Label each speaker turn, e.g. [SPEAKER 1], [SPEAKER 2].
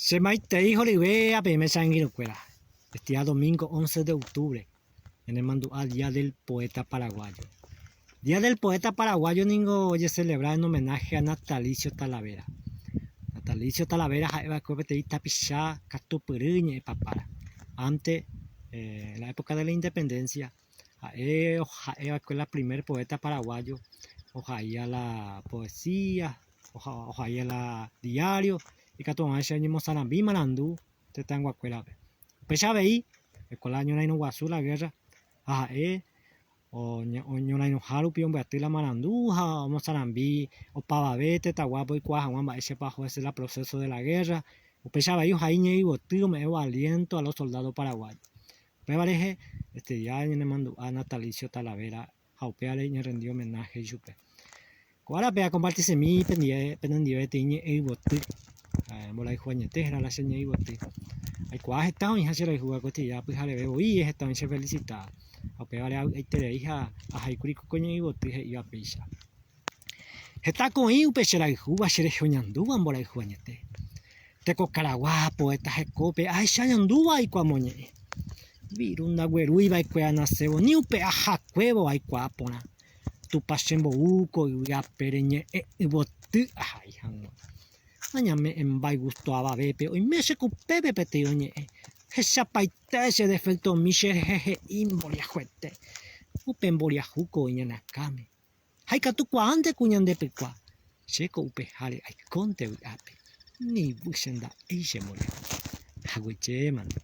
[SPEAKER 1] Che maitei horyve ha peẽme che angirũkuéra. Este día domingo 11 de octubre, ñanemandu'a Día del Poeta Paraguayo. Día del Poeta Paraguayo ningo ojecelebra en homenaje a Natalicio Talavera. Natalicio Talavera ha'eva'ekue peteĩ tapicha katupyry ñe'ẽpapára. Ante, en la época de la independencia, ha'e ha'eva'ekue la primer poeta paraguayo ohaía la poesía, ohaía la diario ikatu hag̃uáicha oñemosarambi marandu tetãyguakuérape. Upéicha avei oiko la ñorairõ guasu la guerra ha ha'e oñorairõha rupi ombyaty la marandu ha omosarambi opavave tetãguápe oikuaa hag̃ua mba'éichapa oho la proceso de la guerra. Upéicha avei ohai ñe'ẽyvoty ome'ẽvo aliento a los soldados paraguayos. Upéva rehe este día ñanemandu'a Natalicio Talavera ha upévare ñarrendi homenaje ichupe. Ko árape akompartisemi penendive peteĩ ñe'ẽ yvoty, mborayhu añete héra la che ñe'ẽ yvoty. Aikuaa heta oĩha che rayhúva ko tira pyhareve voi heta oĩ che felicita ha upévare avy'aiterei ha ahaikuri ko ñe'ẽ yvoty he'íva péicha. Heta ko oĩ upe che rayhúva che rehe oñandúva mborayhu añete. Teko karagua poeta hekópe ahecha añandúva aikuamoñe'ẽ. Viru ndaguerúi va'ekue anasévo ni upe ahakuévo aikuaa porã. Tupã chembou ko yvy apére ñe'ẽ yvoty ahai hag̃ua. Nañame'ẽmbái gusto avavépe oime che kupépe peteĩ oñe'ẽ. Hechapaite che defectomi che rehe he'i mboriahuete. Upe mboriahu ko ñane akãme. Ha ikatukuaánte ku ñande pykua, chéko upeháre aikónte vy'ápe, ni vy che nda'éi che mboriahu. Hagueichémante.